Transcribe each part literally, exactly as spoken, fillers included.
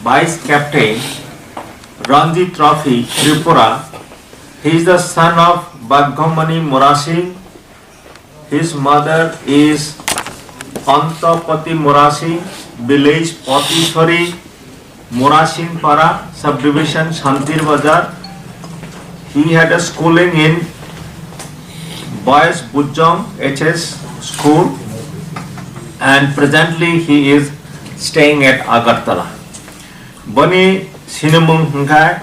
Vice Captain, Ranji Trophy, Tripura. He is the son of Bhagwamani Murasing. His mother is Antapati Murasing, village Patiswari, Murasing Para, subdivision Santir Bazar. He had a schooling in Boys Bujong H S school, and presently he is staying at Agartala. Boni sinimung hwnkhe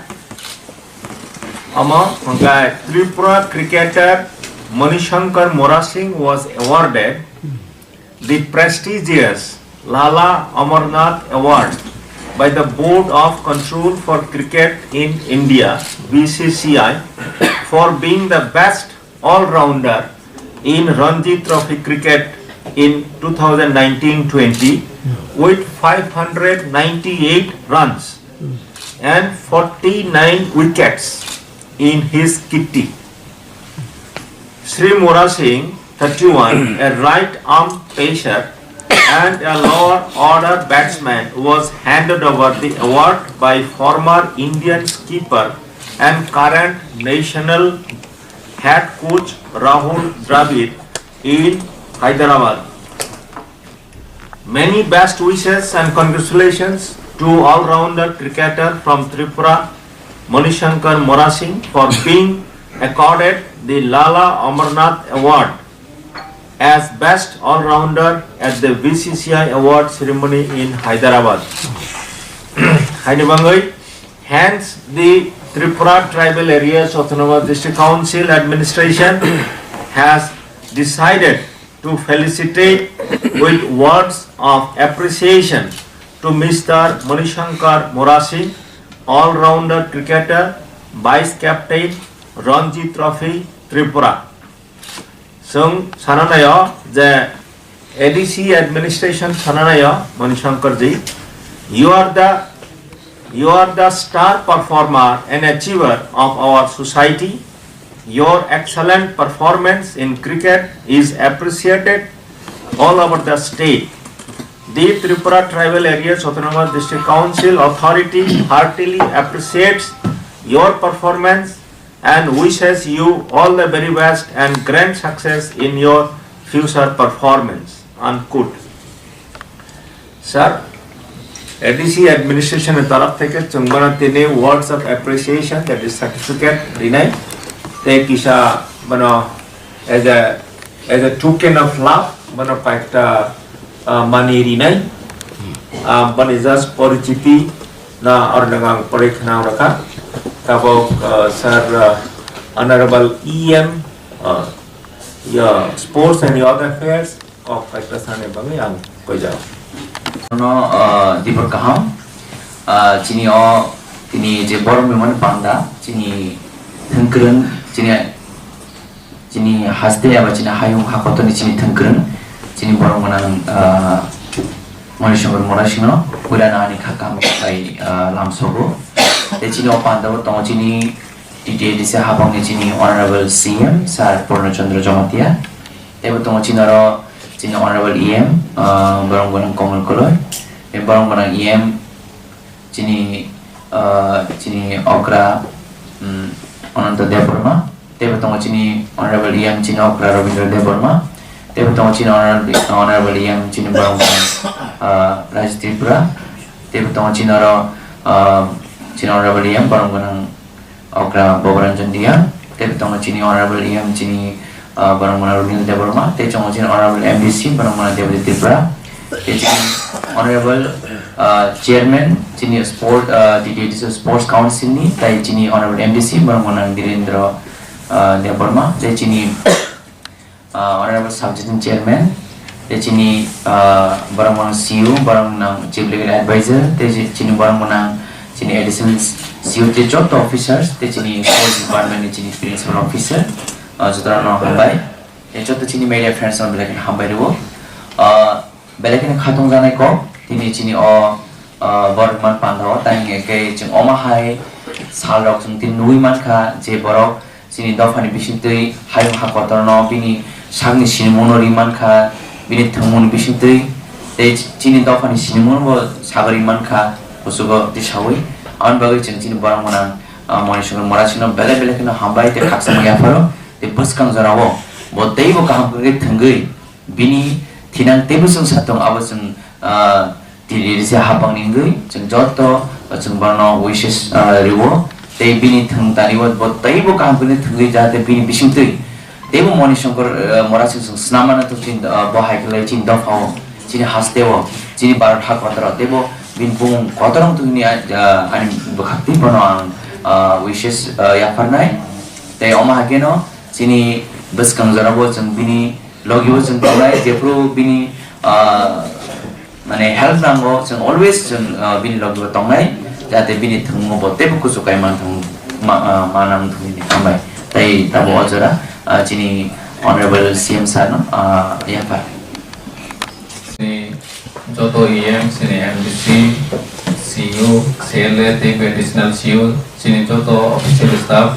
omo hwnkhe Tripura cricketer Manishankar Murasing was awarded the prestigious Lala Amarnath Award by the Board of Control for Cricket in India, B C C I, for being the best all-rounder in Ranji Trophy cricket in two thousand nineteen twenty with five hundred ninety-eight runs and forty-nine wickets in his kitty. Sri Murasing, thirty-one, a right-arm pacer and a lower-order batsman, was handed over the award by former Indian skipper and current national head coach Rahul Dravid in Hyderabad. Many best wishes and congratulations to all-rounder cricketer from Tripura, Manishankar Murasing, for being accorded the Lala Amarnath Award as best all-rounder at the B C C I award ceremony in Hyderabad. Haini bangwi, hence the Tripura Tribal Areas Autonomous District Council administration has decided to felicitate with words of appreciation to Mister Manishankar Murasing, all-rounder cricketer, vice captain, Ranji Trophy, Tripura. Chwng sana naio je A D C administration sana naio, Manishankar ji, you are the, you are the star performer and achiever of our society. Your excellent performance in cricket is appreciated all over the state. The Tripura Tribal Areas Autonomous District Council Authority heartily appreciates your performance and wishes you all the very best and grand success in your future performance. Unquote. Sir, A D C administration ni taraf theke chwng bono tini words of appreciation, that is certificate rinai, tei kisa bono as a, as a token of love bono paikta, ah, mani rinai. Ah, boni just porichiti na ornang ang pore khna rakha. Tabok, ah, sir, ah, honorable E M, ah, ya, sports and youth affairs, kok kaisa sani bagwi ang koijak. No, ah, dibor kaham, ah, chini o, tini je borok ni mani panda, chini thengkwrwng, chini, chini haste eba chini hayung hakotorni chini thengkwrwng, chini borok mwnang, ah, Manishankar Murasingno, puila nani kha kaham khlai, ah, lamsogo. Tei chini o panda o tongo chini T T A D C habangni chini Honorable C M Sir Purna Chandra Jamatia. Teibo tongo chini oro chini Honorable E M, ah, borok gwnang Komal Koloi. Tei borok gwnang E M chini, ah, chini okra, um, Ananta Debbarma. Teibo tongo chini Honorable E M chini okra Rabindra Debbarma. Teibo tongo chini Honorable, Honorable E M chini borok gwnang, ah, Raj Tripura. Teibo tongo chini oro, ah, chini Honorable E M borok gwnang okra Boboranjan Diyang, tei tongo chini Honorable E M chini, ah, borok mwnang Runil Debbarma, tei tongo chini Honorable M D C borok mwnang Debajit Tripura, tei chini Honorable, ah, Chairman chini Sport, ah, T T A D C Sports Council ni, tei chini Honorable M D C borok mwnang Dhirendra, ah, Debbarma, tei chini ah, Honorable Subjudin Chairman, tei chini, ah, borok mwnang C E O, borok mwnang Chief Legal Advisor, tei chi-, chini borok mwnang chini Additional C E O tei joto officers, tei chini Sports Department ni chini Principal Officer, ah, joto rok no hambai. Tei joto chini media friends rok belai kheno hambai rwo. Ah, belai kheno khatungjaknai kok, tini chini o, ah, borok man panda o, tei hingkhe chwng omo hai sal rok chwng tini nugwi mankha je borok chini dophani bisingtwi hayung ha kotorno bini sakni sinimungno ri mankha, bini thwngmungni bisingtwi tei chini dophani sinimungno bo sagwi ri mankha. Kuchugo tisawi, aboni bagwi chwng chini borok mwnang, ah, Moni Shankar Murasingno belai belai kheno hambai tei khakchangma yapharo. Tei bwskang jorao bo teibo kaham khe thwngwi bini thinang teibo chwng satung abo chwng, ah, tini risa hapangni wngwi chwng joto chwng bono wishes, ah, rwo. Tei bini thwng tani bo bo teibo kaham khe thwngwi jahate bini bisingtwi teibo Moni Shankar, ah, Murasing chwng swnamna thung chini, ah, bo hai khe chini dophao, chini hasteo, chini Bharat ha kotor teibo bini bumung kotor wng thung hini, ah, ani bwkhaktwi bono ang, ah, wishes, ah, yapharnai. Tei omo hai kheno chini bwskang jorao bo chwng bini logi bo chwng tongnai, jephru bini, ah, mane help nango, chwng always chwng, ah, bini logi bo tongnai, jahate bini thwngmung bo teibo kuchuk kai man thung, ma-, ah, manang thung bini hambai. Tei tabo o jora, ah, chini Honorable C M sir no, ah, yaphar. Chini joto E M, chini M D C, C U, C L A tei additional C U, chini joto official staff,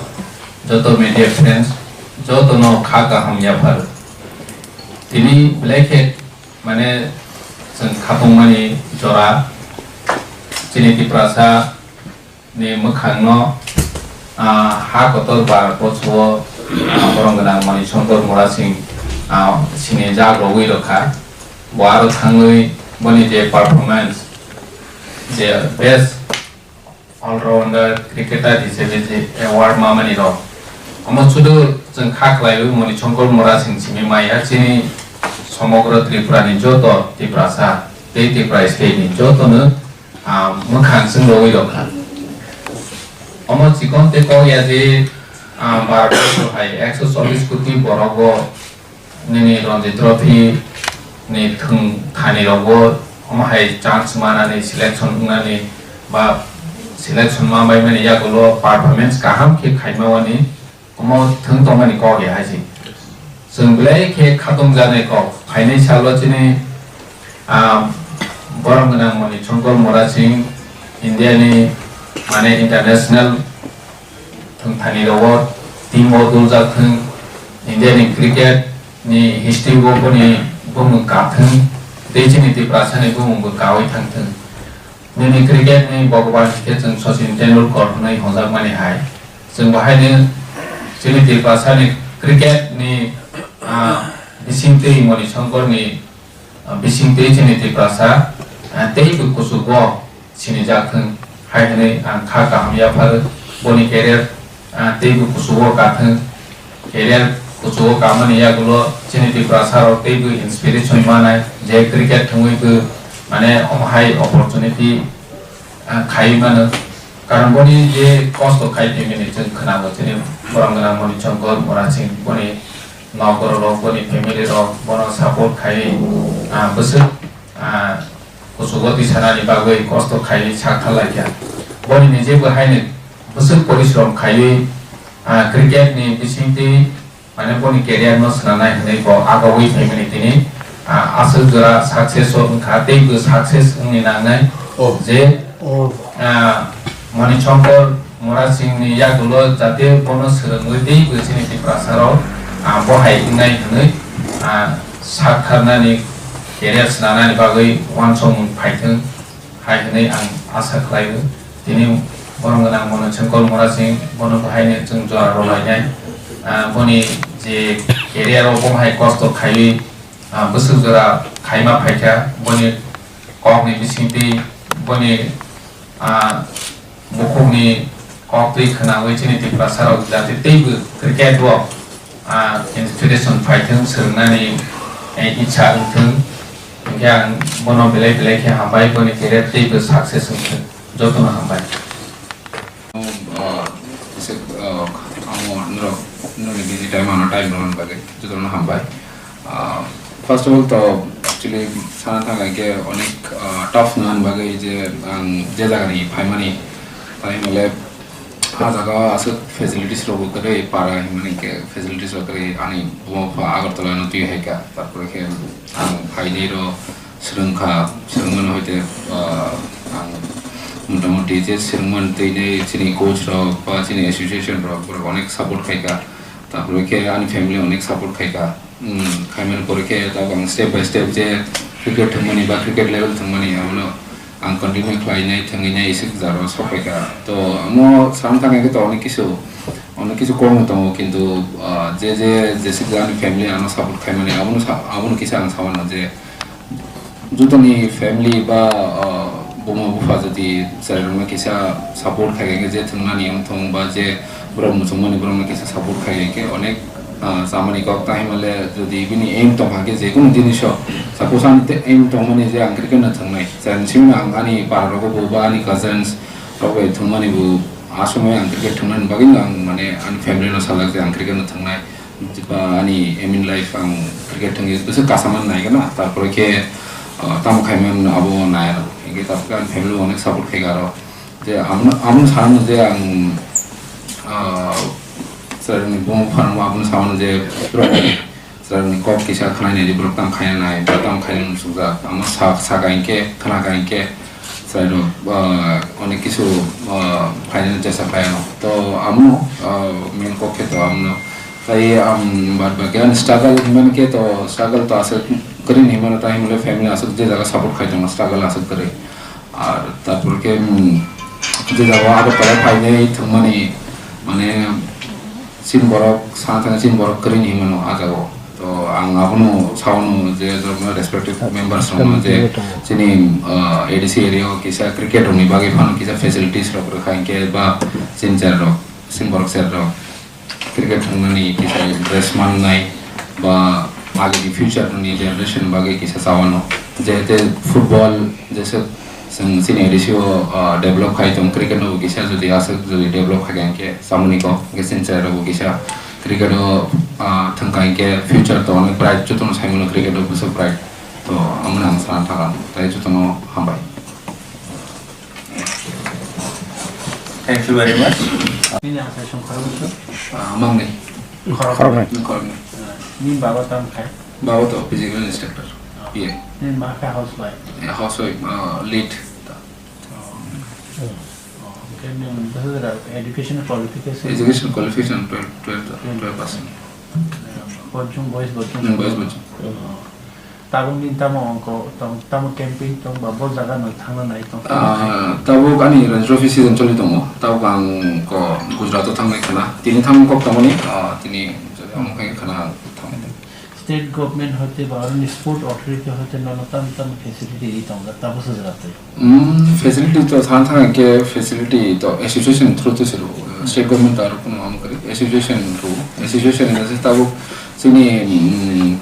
joto media friends, joto no kha kaham yaphar. Tini belai khe mane chwng khatungmani jora chini Tiprasa ni mwkhangno, ah, ha kotor bar posuo, ah, borom gwnang Moni Shankar Murasing, ah, sini jak rogwi rokha. Bo aro thangwi boni je performance, je best all-rounder cricketer hisabe je award mamani rok. Omo sudu chwng kha khlaiwi Moni Shankar Murasing simi maya chini somogro Tripura ni joto Tiprasa tei Tripura state ni joto no, ah, mwkhang chwng rogwi rokha. Omo chikon tei kok ya je, ah, Bharat borso hai ekso chollish koti borok bo nini Ranji Trophy ni thwng thani rogo omo hai chance manani, selection wngnani ba selection ma bai mani yagulo performance kaham khe khaima wani omo thwng tongmani kok ya hai se. Chwng belai khe khatung jaknai kok. Phainai salo chini, ah, borom gwnang Moni Shankar Murasing India ni mane international thwngthani rogo team o duljak thwng, India ni cricket ni history o boni bumung kap thwng, tei chini Tiprasa ni bumung bo kawi thang thwng. Nini cricket ni Bhagwan khe chwng Sachin Tendulkar hwnwi hwnjakmani hai. Chwng bo haino chini Tiprasa ni cricket ni, ah, bisingtwi Moni Shankar ni, ah, bisingtwi chini Tiprasa, ah, teibo kuchugo sinijak thwng hai hwnwi ang kha kaham yapharo. Boni career, ah, teibo kuchugo ka thwng. Career kuchugo kamani yagulo chini Tiprasa rok teibo inspiration manai je cricket thwngwi bo mane omo hai opportunity, ah, khaiwi mano. Karon boni je kosto khai phaimani chwng khwnao chini borom gwnang Moni Shankar Murasing boni nok borok rok, boni family rok bono support khaiwi, ah, bwswk, ah, kuchugo tisanani bagwi kosto khaiwi sak thar laikha. Boni ni je bo haino bwswk porishrom khaiwi, ah, cricket ni bisingtwi mane boni career no swnamnai hwnwi bo agogwi phaimani tini, ah, aswk jora success o wngkha tei bo success wngni nangnai. Oh. Je, oh, ah, Moni Shankar Murasing ni yagulo jate bono swrwngwi tei bo chini Tiprasa rok, ah, bo hai wngnai hwnwi, ah, sak tharnani career swnamnani bagwi uansukmung phaithwng. Hai hwnwi ang asa khlaio, tini borom gwnang Moni Shankar Murasing bono bo haino chwng jora rwlainai. Ah, boni je career o bo hai kosto khaiwi, ah, bwswk jora khaima phaikha, boni kokni bisingtwi, boni, ah, bukhukni koktwi khwnawi chini Tiprasa rok jate teibo cricket o, ah, inspiration phaithwng, swrwngnani, eh, ichha wngthwng. Hinkhe ang bono belai belai khe hambai, boni career teibo success wngthwng. Jotono hambai. Ah, ese, ah, amo norok, norok busy time ano time rwna bagwi jotono hambai. Ah, first of all to actually sana thang khe onek, ah, tough wngna bagwi je ang je jaga ni phaimani, phaimale ah jaga aswk facilities rok bo kwrwi, para himani khe facilities rok kwrwi, ani buma pha Agartala no twi hai kha, tarpore khe ang phainai rok swrwngkha, swrwngmano hoite, ah, ang motamoti je swrwngmani twi chini coach rok ba chini association rok borok onek support khai kha, tarpore khe ani family onek support khai kha. Hmm, khaimani pore khe tabuk ang step by step je cricket thwngmani ba cricket level thwngmani abono ang continue khlainai thangwi nai isik jaro sokphaikha. To amo sam thangwi khe to onek kisu, onek kisu kokno tongo, kintu, ah, je, je, jesik je ani family ano support khaimani, abono sa-, abono kisa ang samano je, jotoni family ba, ah, buma bupha jodi chwrairokno kisa support khai khe je thwngnani wng thung ba je borok muchungmani borokno kisa support khai khe onek, ah, chamani kok ta himale jodi bini aim tong kha khe je kunu jinis o suppose ani te aim tongmani je ang cricket no thwngnai chwraini simi no ang ani para rogo bo ba ani cousins rok bai thwngmani bo a somoi ang cricket thwngnani bagwi no ang mane ani family no salak je ang cricket no thwngnai. Ba ani aim in life ang cricket thwngwi bwswk kasaman nai gana, tarpore khe, ah, tamo khaimani abo nai ano. Hinkhe tarpore ani family bo onek support khai aro. Je amo, amo sanano je ang, ah, chwraini buma bupharokno abono samano je borok chwraini kok kisa khwnai nai je borok tamo khaina nai, ba tamo khaina muchungjak. Amo sa-, saka hinkhe, khwnaka hinkhe chwrairok, ah, onek kisu, ah, khainani chesta khlai ano. To amo, ah, main kok khe to amono. Tai ang bad baki ani struggle hinmani khe to struggle to aswk kwrwi hinmano, tai hinmale family aswk je jaga support khai tongo, struggle aswk kwrwi. Ar tarpor khe, um, je jaga Agartala phainai thwngmani, mane, chini borok sana thangwi chini borok kwrwi hinmano ah jaga o. To ang abono saono je respected members rokno je chini, uh, A D C area o kisa cricket rokni bagwi phano kisa facilities rok rwkha hinkhe ba chini chwrairok, chini borok chwrairok cricket thwngnani kisa interest mannai ba agini future ni generation bagwi kisa chawano. Jehete football jese chwng chini A D C o, ah, develop khai tong, cricket no bo kisa jodi aswk jodi develop khai khe samani kok hwnkhe chini chwrairok bo kisa cricket o, ah, thwngkha hinkhe future to onek bright, jotono saimano cricket o bwswk bright. To amoni ang sana thangkha, tai jotono hambai. Thank you very much. Nini asai song khoroknwi? Ah, mangnwi. Khoroknwi. Khoroknwi. Khoroknwi. Nini baba tamo khai? Baba to physical instructor, P I. Nini ma khe housewife? Eh, housewife, ah, lead. Oh. Oh, okay, nini education qualification? Education qualification twelve, twelve, twelve pass. Boys, boys, boys. Hmm, boys, boys. Oh. Tabuk nini tamo ongko tong, tamo camping tong ba bo jaga no thangna nai tong? Ah, tabuk ani Ranji Trophy season choli tongo. Tabuk ang ko Gujarat o thangnai khana. Tini thang kok tongmani, ah, tini omo khai khana thangmani. State government hoite ba aroni sport authority hoite nono tam tam facility ri tongo, tabuk se jaga twi? Hmm, facility to sana thang ke facility to association through to se rwo. State government to aro kuno amo kari association rwo. Association ni se tabuk chini, hmm,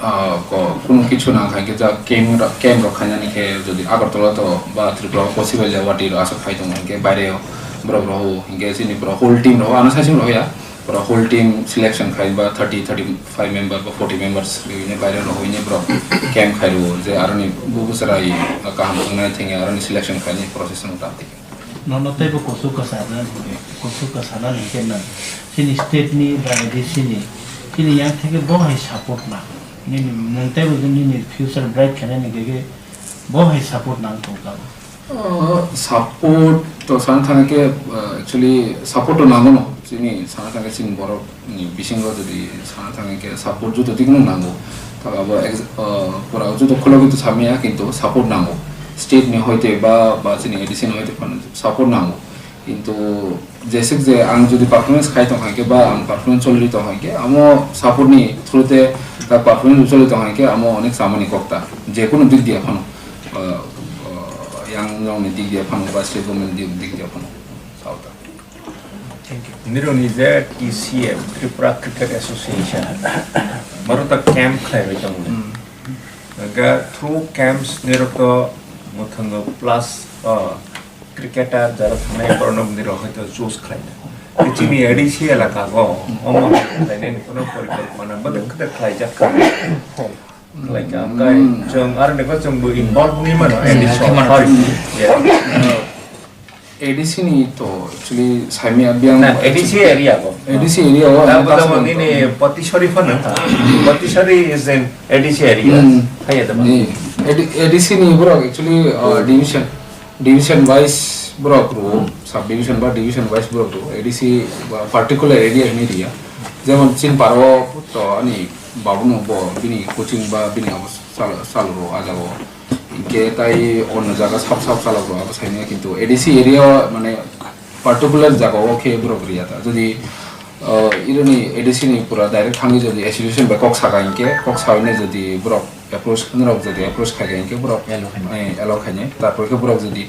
ah, ko, kunu kichu nang khai khe ja camp ra-, camp rok khainani khe jodi Agartala to ba Tripura o possible ya wati ro aswk khai tongo hinkhe baire o borok rok o hinkhe chini pura whole team rok o ano saichung rok ya pura whole team selection khai ba thirty, thirty-five member ba forty members bini baire rok o hini borok camp khai rwo je aroni bubu chwrai kaham wngnai thengya aroni selection khaini process wng tang. Nono teibo kuchuk kwchana, kuchuk kwchana ni khe nang chini state ni ba A D C ni chini yang theke bo hai support nang. Nini nwng teibo nini future bright khainani khe bo hai support nang tong ka. Oh, support to sana thang khe, uh, actually support to nango no. Chini sana thang khe chini borok ni bisingo jodi sana thang khe support joto dikno nango. Ta abo ex-, uh, pura joto khulogwi to samya kintu support nango. State ni hoite ba, ba chini A D C ni hoite phano support nango. Kintu jeswk je ang jodi performance khai tong hai khe ba ang performance choli tong hai khe amo support ni through te ta performance choli tong hai khe amo onek samani kok ta. Je kunu dik dia phano, uh, uh, yang rok ni dik dia phano ba state government dik, dik dia phano. Sao ta. Thank you. Nironi je T C M, Tripura Cricket Association, baro ta camp khlai bai tongo. Hmm. Ga through camps nirok to mothango plus, uh, cricketer jara thangnai borok nirok hoito choose khlaina. Chini A D C elaka go, omo khlainani kono porikolpona, bodo kete khlaijak kha. Khlaika, kai, chwng, aro neko chwng bo involve ni mano, A D C. Yeah. A D C ni to actually saimya biyang. Na, A D C area go. A D C area o, Tabo, tabo, nini Potisori phano. Potisori is in A D C area. Hmm. Kaya tabo. Ni, A D, A D C ni borok actually, uh, division, division wise borok rwo, sub division ba division wise borok rwo. A D C ba particular area ni ria. Jemon Chinpara o to ani babu no bo bini coaching ba bini abo sal, sal rwo a jaga o. Hinkhe tai ono jaga sap sap khalok rok abo saimanya, kintu A D C area o mane particular jaga o khe borok riya ta. Jodi, uh, ironi A D C ni pura direct thangwi jodi association bai kok saka hinkhe, kok sawi nai jodi borok approach, norok jodi approach khai hinkhe borok, allow khainai. Eh, allow khainai. Tarpor khe borok jodi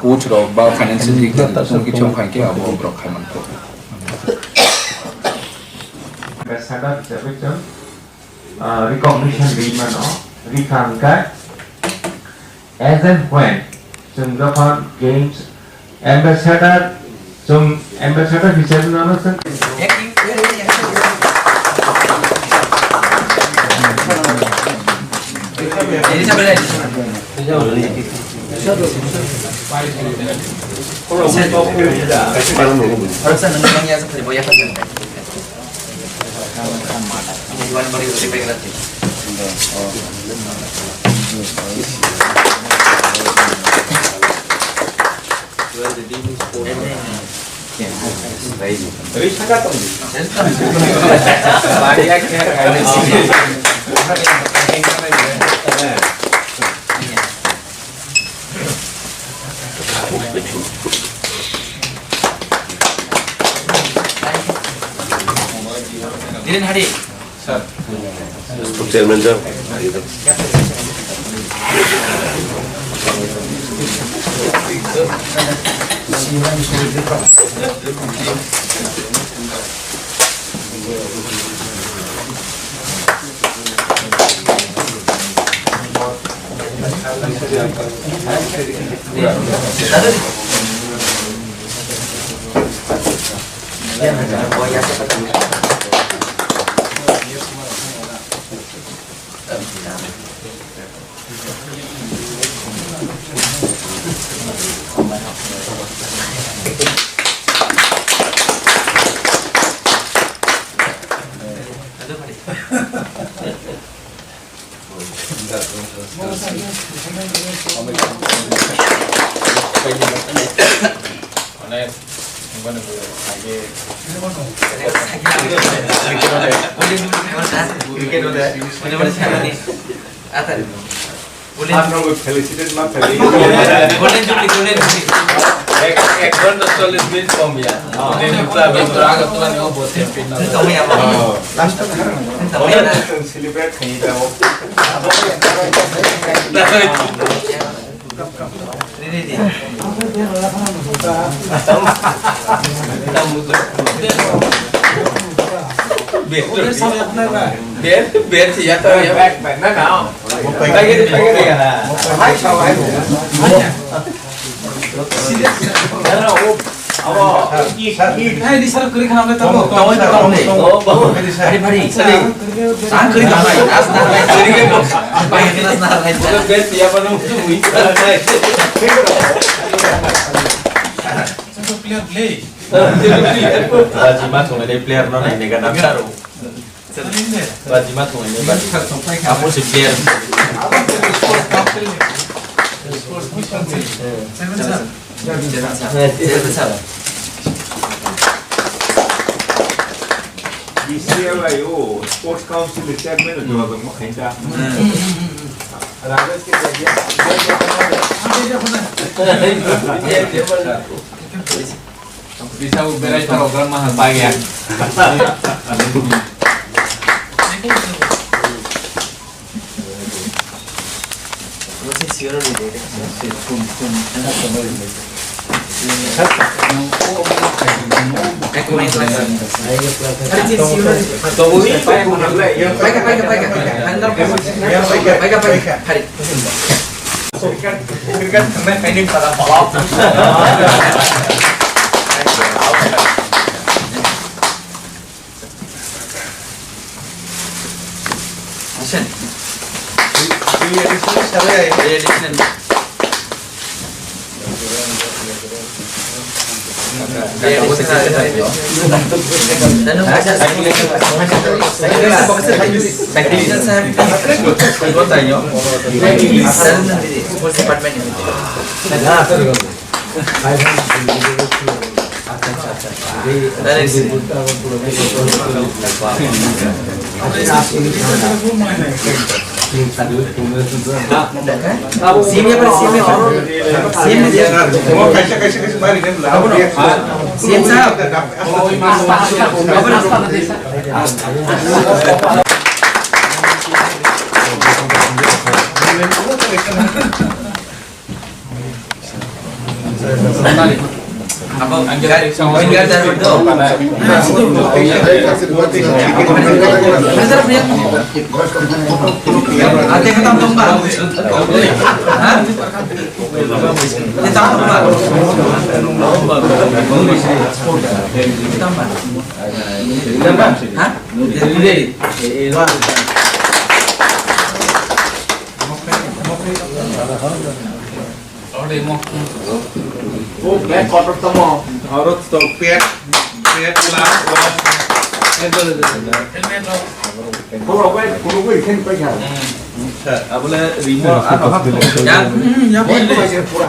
coach rok ba financial dik jodi tong khe chong khai khe abo borok khai man kok. Ambassador hisabe chwng, ah, recognition ri mano, ri kha hwnkhe as and when chwng jokhon games ambassador, chwng ambassador hisabe nono chwng Dhiren Hari. Chairman sir. Felicitate ma felicitate. Golden Jubilee, Golden Jubilee. Ek, ek ghonta chollish minute kom ya. Last time celebrate khayi jao. Ber, ber, ya ta ya. Back, back. Na, na. Back, back, ya. Hai, hai. Hai, di sana kiri kana apa tahu? Tahu, tahu, tahu. Oh, bahu. Hari, hari. Sang kiri kana? Nas, nas, nas. Kiri ke bos. Baik, nas, nas, nas. Bukan best ya, apa namanya? Player play. Baji ma thungnai player no nai nega nam saro. Baji ma thungnai baji. Apo se player. B C L I O Sports Council ni chairman no jawab mo khainta. Rajesh ke dia. Bisa berai program mah bang ya. Paika, paika, paika, paika. Handle paika, paika, paika. Hari. Cricket, cricket thangna khaini para palao. Action. Three additional, three additional. CM ya, CM ya. CM ya. CM sahab. O black quarter tamo. Aro to pet, pet la. Helmet rok. Helmet rok. Helmet rok. Helmet rok. Helmet rok. Abole rimo ano hap. Ya, ya, pura.